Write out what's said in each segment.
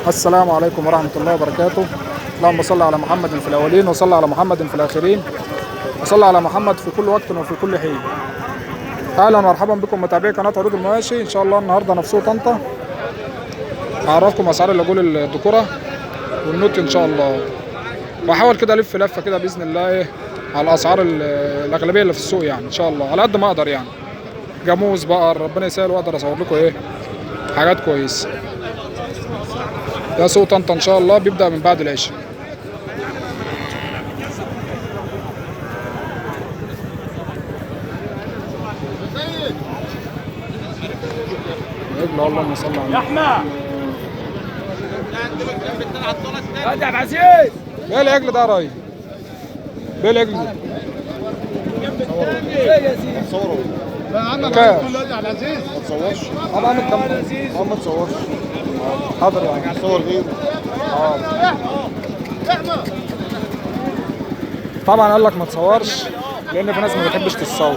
السلام عليكم ورحمة الله وبركاته. اللهم صل على محمد في الأولين وصل على محمد في الآخرين وصل على محمد في كل وقت وفي كل حين. أهلا ومرحبا بكم متابعي قناة عروض المواشي. إن شاء الله النهاردة أنا في سوق طنطا، هعرفكم أسعار العجول الذكورة والنوت إن شاء الله، وأحاول كده ألف لفة كده بإذن الله إيه على الأسعار الأغلبية اللي في السوق، يعني إن شاء الله على قد ما أقدر، يعني جاموس بقر ربنا يسهل وأقدر أصور لكم إيه حاجات كويسة. ده سوق طنطا ان شاء الله بيبدأ من بعد العشاء. اللهم صل على النبي. يا احمد يا عبد العزيز، ايه العجل ده يا راجل؟ ايه العجل ده؟ صوره. لا عندك كام؟ كل عبد العزيز ما تصورش. انا عامل كام؟ ما تصورش. حاضر يا عم. صور غيره. طبعا قال لك ما تصورش لان في ناس ما بتحبش تتصور.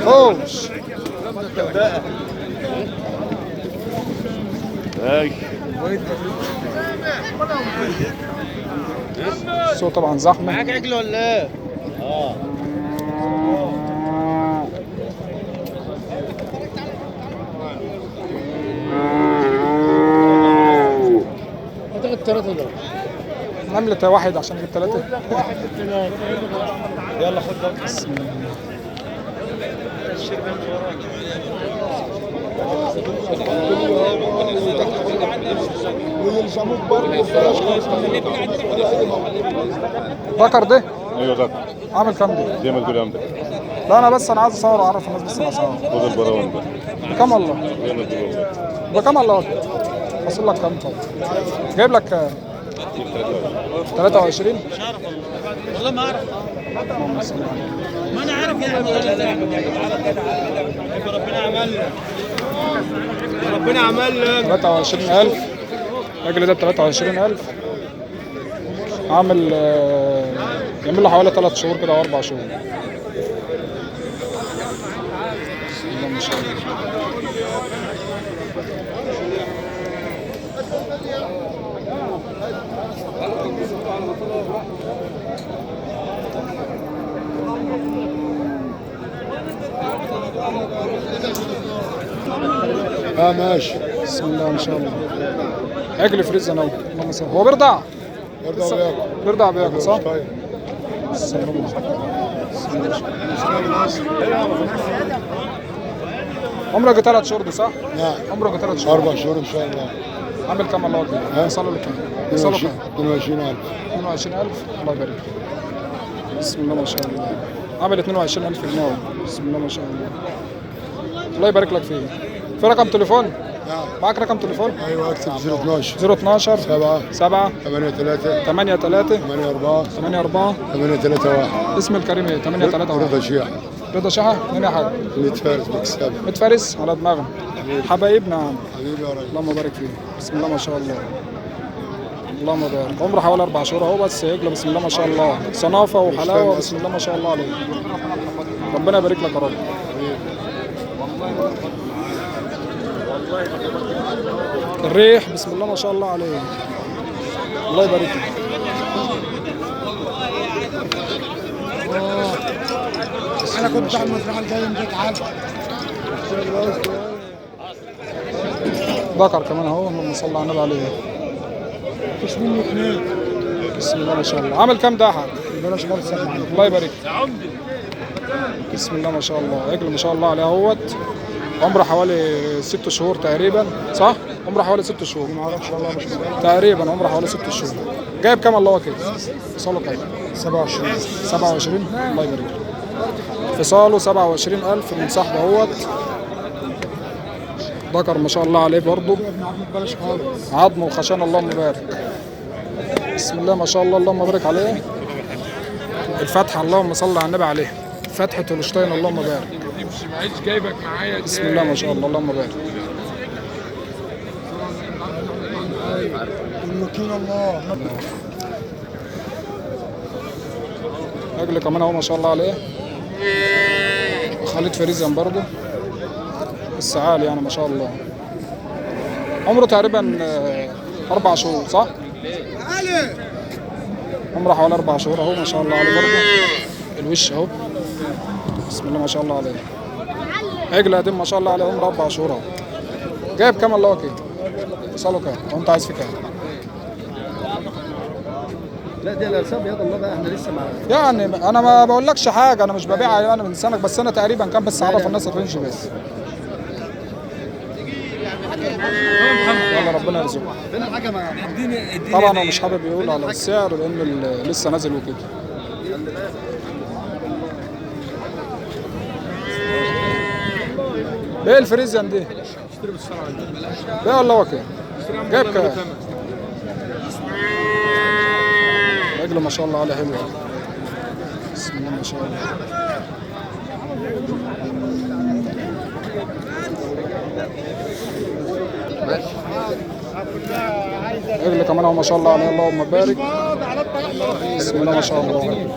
خوش. السوق طبعا زحمة. معاك عجل ولا ايه؟ هتاخد ثلاثة دول. نملة واحد عشان نجيب ثلاثة. واحد بالثلاثة. يلا خد ده. بسم الله. ويلزموك برضه ببلاش خالص. ذكر ده؟ ايوه ذكر. عامل كام ده؟ زي ما تقول يا عمدة. لا انا بس انا عايز اصور واعرف الناس بس الاسعار. خد البراون ده. بكام الله؟ زي ما تقول والله. بكام الله؟ وصل لك كام طيب؟ جايب لك كام؟ 23؟ مش عارف والله، والله ما اعرف. اللهم صل على النبي. ما انا عارف يعني. ربنا عمل لك، ربنا عمل لك. 23000 الراجل ده ب 23000 عامل يعمل له حوالي 3 شهور كده او 4 شهور. بسم الله ما شاء الله. ماشي. بسم الله ما شاء الله. عجل فريزن اهو. اللهم صل. هو بيرضع؟ بيرضع بياكل. بيرضع بياكل صح؟ طيب. بسم الله. عمرك 3 شهور ده صح؟ نعم. عمرك 3 شهور. 4 شهور ان شاء الله. عامل كام الله اكبر؟ وصلوا لكام؟ وصلوا كام؟ 22000. 22000. الله يبارك فيك. بسم الله ما شاء الله. عامل 22000 جنيه اهو. بسم الله ما شاء الله. الله يبارك لك فيه. في رقم تليفون؟ نعم. معاك رقم تليفون؟ ايوه اكتب 012 012 7 7 8 3 8 3 8 4 8 4 8 3 1. اسم الكريم ايه؟ 8 3 1. رضا شيحة. رضا شيحة؟ مين يا حاج؟ ميت فارس مكسب. ميت فارس على دماغنا. حبايبنا يا عم. حبيبي يا راجل. اللهم بارك فيه. بسم الله ما شاء الله. اللهم بارك. عمره حوالي 4 شهور اهو، بس عجله بسم الله ما شاء الله، صنافه وحلاوة بسم الله ما شاء الله عليه. ربنا يبارك لك يا رب. الريح بسم الله ما شاء الله عليه. الله يبارك لك. انا كنت على المزرعة الجاية من بيت عبد. ذكر كمان اهو. اللهم صل على النبي عليه. مفيش منه اثنين. بسم الله ما شاء الله. عامل كام ده يا حاج؟ بلاش خالص يا معلم. الله يبارك لك. بسم الله ما شاء الله. عجل ما شاء الله عليه اهوت. عمره حوالي 6 شهور تقريبا صح؟ عمره حوالي 6 شهور. ما اعرفش والله، مش تقريبا عمره حوالي 6 شهور. جايب كام الله وكيل؟ فصاله كام؟ 27. 27. الله يبارك لك. فصاله 27000 من صاحبه اهوت. ذكر ما شاء الله عليه برضه. بلاش خالص. عظمه وخشان اللهم بارك. بسم الله ما شاء الله اللهم بارك عليه. الفتحة اللهم صل على النبي عليه. فتحة الشتاين اللهم بارك. بسم الله ما شاء الله اللهم بارك. الوكيل الله. اجل كمان اهو ما شاء الله عليه. خليط فريزيان برضه. بس عالي يعني ما شاء الله. عمره تقريبا 4 شهور صح؟ عمره حوالي 4 شهور اهو ما شاء الله عليه برضه. الوش اهو بسم الله ما شاء الله عليه. عجل قديم ما شاء الله عليه، عمره 4 شهور اهو. جايب كام الله وكيل؟ وصله كام؟ وانت عايز في كام؟ لا دي الارساب يا الله بقى، احنا لسه مع يعني انا ما بقولكش حاجة، انا مش ببيع انا من سنك، بس انا تقريبا كام بس اعرف الناس ال range بس. يلا ربنا يرزقك. طبعا هو مش حابب يقول على السعر لان لسه نازل وكده. ايه الفريزيان دي؟ بيع ولا وكيل؟ جايب كام؟ رجله ما شاء الله عليها حلوة. بسم الله ما شاء الله. رجل كمان اهو ما شاء الله عليها، اللهم بارك. بسم الله ما شاء الله.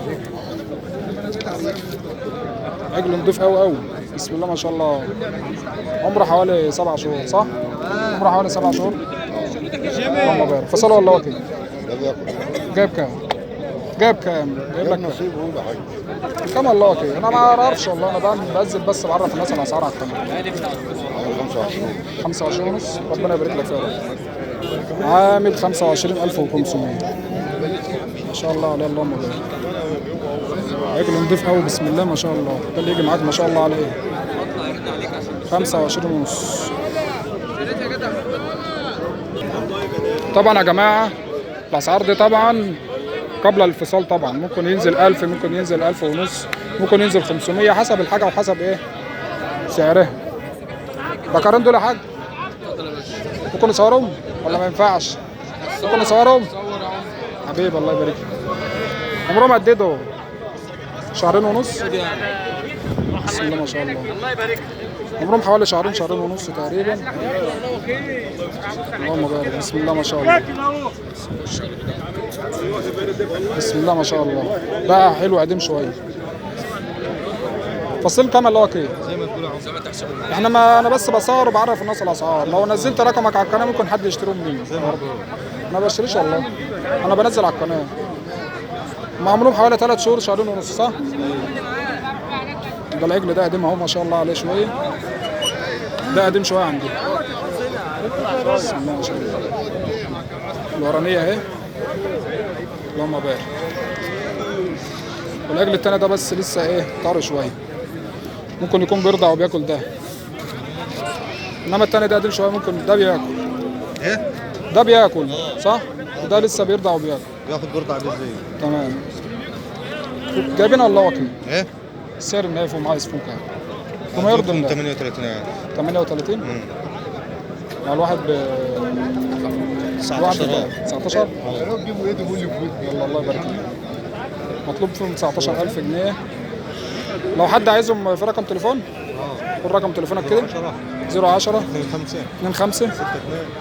عجل نضيف قوي قوي، بسم الله ما شاء الله. عمره حوالي 7 شهور صح؟ عمره حوالي 7 شهور. اللهم بارك. فصله ولا وكيل؟ جايب كام؟ جايب كام؟ جايب لك نصيب هو حاجة كام الله وكيل؟ انا ما اعرفش والله، انا بنزل بس بعرف الناس الاسعار على القناة. 25 25 ونص، ربنا يبارك لك فيها يا رب. عامل 25500 ما شاء الله عليه، اللهم بارك. عجل نضيف قوي بسم الله ما شاء الله، ده اللي يجي معاك ما شاء الله عليه. 25 ونص. طبعا يا جماعة الاسعار دي طبعا قبل الفصال، طبعا ممكن ينزل 1000، ممكن ينزل 1000 ونص، ممكن ينزل 500 حسب الحاجة وحسب ايه سعرها. بكرين دول يا حاج ممكن نصورهم ولا ما ينفعش؟ ممكن نصورهم؟ حبيبي الله يبارك فيك. عمرهم قد ايه دول؟ 2 ونص؟ بسم الله ما شاء الله. عمرهم حوالي 2 شهرين ونص تقريبا. اللهم بارك، بسم الله ما شاء الله. بسم الله ما شاء الله. ده حلو قديم شوية. فصيل كام اللي هو كده؟ احنا ما انا بس بصور وبعرف الناس الاسعار، لو نزلت رقمك على القناة ممكن حد يشتريهم مني. ما بشتريش والله، انا بنزل على القناة. عمرهم حوالي 3 شهور 2 ونص صح؟ ده العجل ده قديم اهو ما شاء الله عليه شوية. ده قديم شوية عندي. بسم الله ما شاء الله. الورانيه اهي. اللهم بارك. والعجل التاني ده بس لسه ايه طري شوية. ممكن يكون بيرضع وبياكل ده. انما التاني ده قديم شوية، ممكن ده بياكل. ايه؟ ده بياكل صح؟ وده لسه بيرضع وبياكل. بياخد برضع ازاي؟ تمام. جايبين الله وكيل. ايه؟ السعر النهائي فيهم عايز فيهم كام؟ وما يرضي الله. 38000. 38؟ يعني الواحد ب 19. 19؟ يلا الله يبارك فيك. مطلوب فيهم 19000 جنيه. لو حد عايزهم في رقم تليفون؟ قول رقم تليفونك كده. 010 25 25 62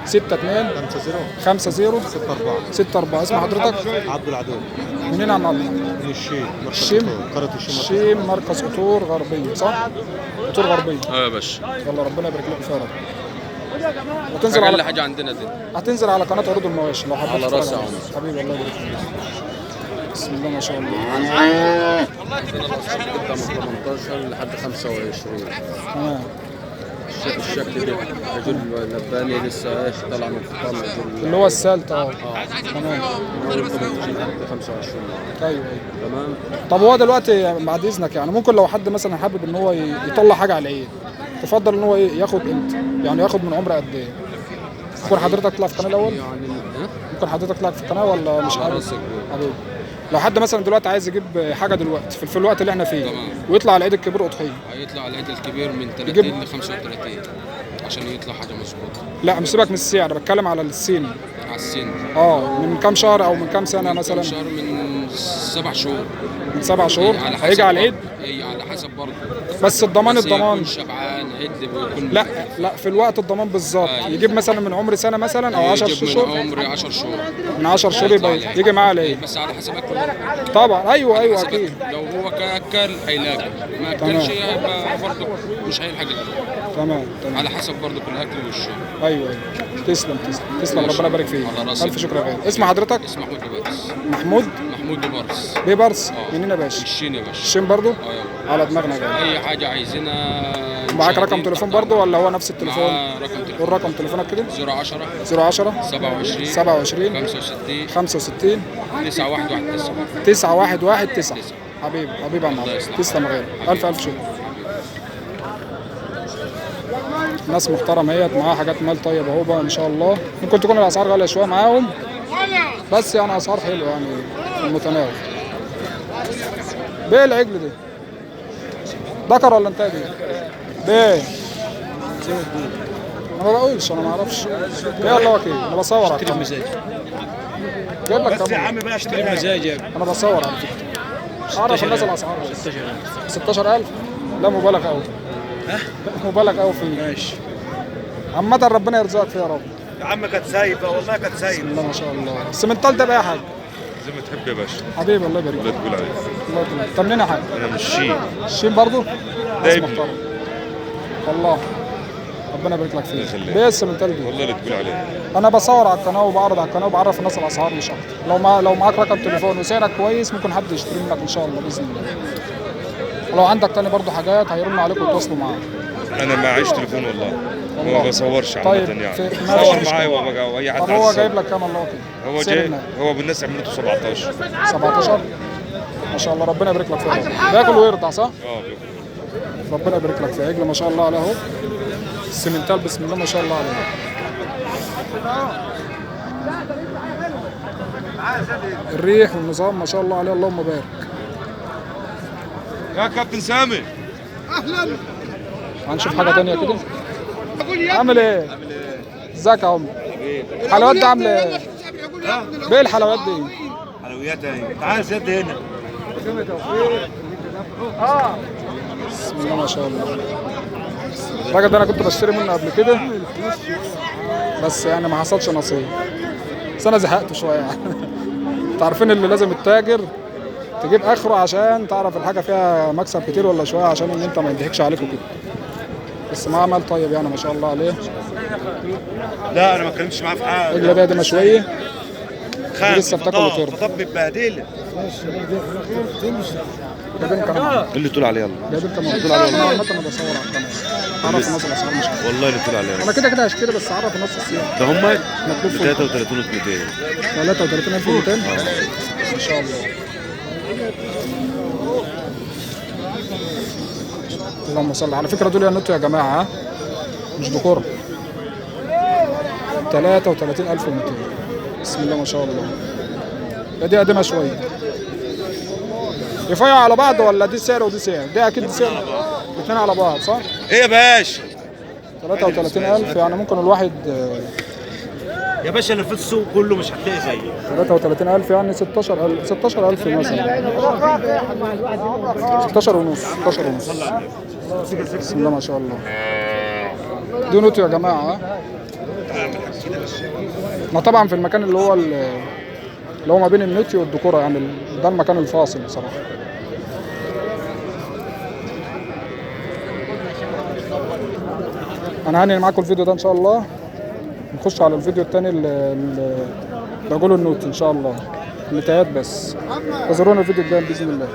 62 50 50 64 64. اسم حضرتك؟ عبد العدو. منين يا عم عبد؟ من الشيم. الشيم؟ قرية الشيم. الشيم، مركز قطور غربية صح؟ قطور غربية. اه يا باشا. يلا ربنا يبارك لكم فيها يا رب. وتنزل اقل على حاجة عندنا دي. هتنزل على قناة عروض المواشي لو حبيت على تتفرج راسي يا عليها. عمر. حبيبي الله يبارك فيك. بسم الله ما شاء الله. تبدا من 18 لحد 25. تمام. الشكل ده عجول لباني لسه ايش طالع من الفطام، عجول اللي هو السالت. اه تمام. من اول 18 لحد 25. ايوه ايوه تمام. طب هو دلوقتي بعد اذنك يعني ممكن لو حد مثلا حابب ان هو يطلع حاجة على العيد، تفضل ان هو ايه ياخد امتى؟ يعني ياخد من عمره قد ايه؟ ممكن حضرتك تطلع في القناة الاول؟ يعني ممكن حضرتك تطلع في القناة ولا مش على عارف؟ راسك. حبيبي لو حد مثلا دلوقتي عايز يجيب حاجة دلوقتي في الوقت اللي احنا فيه تمام. ويطلع على العيد الكبير اضحية، هيطلع العيد الكبير من 30 يجيب- ل 35 عشان يطلع حاجة مظبوطة. لا مش سيبك من السعر، بتكلم على السن. على السن اه من كام شهر او من كام سنة مثلا؟ شهر، من 7 شهور. من 7 شهور. على حسب. هيجي على العيد؟ اي على حسب برضه. بس الضمان بس الضمان يكون شبعان عدل ويكون. لا لا، في الوقت الضمان بالظبط. يجيب مثلا من عمر سنة مثلا او 10 يجيب شهور. من عمر 10 شهور. من 10 شهور يبقى يجي معاه العيد. بس على حسب اكله. طبعا ايوه ايوه حسب اكيد. أكله. لو هو اكل هيلاقي، ما اكلش هيبقى برضه مش هيلحق الأكل. تمام تمام. على حسب برضه الاكل والشرب. ايوه ايوه. تسلم تسلم تسلم، ربنا يبارك فيك. على راسي. الف شكر يا غالي. اسم حضرتك؟ اسمه محمود بيبرس. محمود محمود بيبرس. بيبرس. منين يا باشا؟ الشين يا باشا. الشين برضو؟ اه يلا. على دماغنا يا غالي. اي حاجة عايزينها. معاك رقم تليفون برضو ولا هو نفس التليفون؟ معاه رقم تليفون. قول رقم تليفونك كده. 010 010 27 27 65 65 9119. 9119. حبيبي حبيبي يا عم الله عبد. يصلحك. تسلم يا غالي، الف الف شكر. ناس محترمه اهيت، معاها حاجات مال طيب اهو بقى ان شاء الله. ممكن تكون الاسعار غالية شوية معاهم، بس يعني اسعار حلوة يعني في المتناول. بيه العجل دي ذكر ولا انت دي؟ بيه انا ما بقولش، انا ما اعرفش. بيه الله وكيل، انا بصور على القناة. جايب لك بس يا كام؟ عم بقى اشتري مزاج يا انا بصور على فكرة. اعرف الناس الاسعار. 16000 لا مبالغ قوي. ها؟ مبالغ قوي فيه. ماشي عامة ربنا يرزقك فيه يا رب. يا عم كانت سايبه والله كانت سايبه. بسم الله ما شاء الله. السمنتال ده بقى يا حاج؟ زي ما تحب يا باشا. حبيبي الله يبارك ولا تقول عليه. الله يبارك. طب منين يا حاج؟ انا من الشين. الشين برضه؟ ده ابني. محترم والله، ربنا يبارك لك فيه. يخليك. بيه السمنتال دي؟ والله اللي تقول عليه. انا بصور على القناة وبعرض على القناة وبعرف الناس الاسعار مش اكتر. لو معاك رقم تليفون وسعرك كويس ممكن حد يشتري منك ان شاء الله باذن الله. ولو عندك تاني برضه حاجات هيرنوا عليك ويتواصلوا معاك. انا ما عيش تليفون والله. ما بصورش عامة طيب يعني. ماشي، صور مش معايا مشكلة. واي حد طب عايز هو يصور. جايب لك كام الله وكيل؟ هو سعر جاي النهائي. هو بالناس عملته 17. 17 ما شاء الله، ربنا يبارك لك فيه. بياكل ويرضع صح؟ اه بياكل. ربنا يبارك لك فيه. عجل ما شاء الله عليه اهو. السمنتال بسم الله ما شاء الله عليه. الريح والنظام ما شاء الله عليه، اللهم بارك. يا كابتن سامي. اهلا. هنشوف حاجة تانية كده. عامل ايه؟ ازيك يا عمر؟ الحلويات دي عامله ايه؟ ايه الحلويات دي؟ حلويات اهي. تعال سد هنا. بسم الله ما شاء الله. الراجل ده انا كنت بشتري منه قبل كده، بس يعني ما حصلش نصيب. بس انا زهقت شوية يعني. انتوا عارفين اللي لازم التاجر تجيب اخره عشان تعرف الحاجة فيها مكسب كتير ولا شوية، عشان ان انت ما يضحكش عليك وكده. بس معاه مال طيب يعني ما شاء الله عليه. لا انا ما اتكلمتش معاه في حاجة. رجله دي مشوية. خام لسه بتاكل وترضى. فطب متبهدله. جايبين كمان. اللي تقول عليه يلا. جايبين كمان. تقول عليه والله. عامة انا بصور على القناة. اعرف الناس الاسعار مش عارف. والله اللي تقول عليه. انا كده كده هشتري، بس اعرف الناس السعر. ده هم مطلوب فوق. 33200. 33200 ما شاء الله. اللهم صل على فكرة. دول يا نوتو يا جماعة، ها؟ مش دكور. 33200 بسم الله ما شاء الله. ده دي قديمة شوية. يفيعوا على بعض ولا دي سعر ودي سعر؟ دي أكيد سعر. الاثنين على بعض صح؟ ايه يا باشا؟ 33000 يعني ممكن الواحد يا باشا اللي في السوق كله مش هتلاقي زيه. 33000 يعني 16000 16000 مثلا. 16 ونص 16 ونص. بسم الله ما شاء الله. دي نوتو يا جماعة. ما طبعا في المكان اللي هو اللي هو ما بين النوتي والديكوره يعني، ده المكان الفاصل بصراحة. انا هنهي معاكم الفيديو ده ان شاء الله. نخش على الفيديو التاني اللي رجل النوت ان شاء الله. النتايات بس. انتظرونا الفيديو الجاي باذن الله.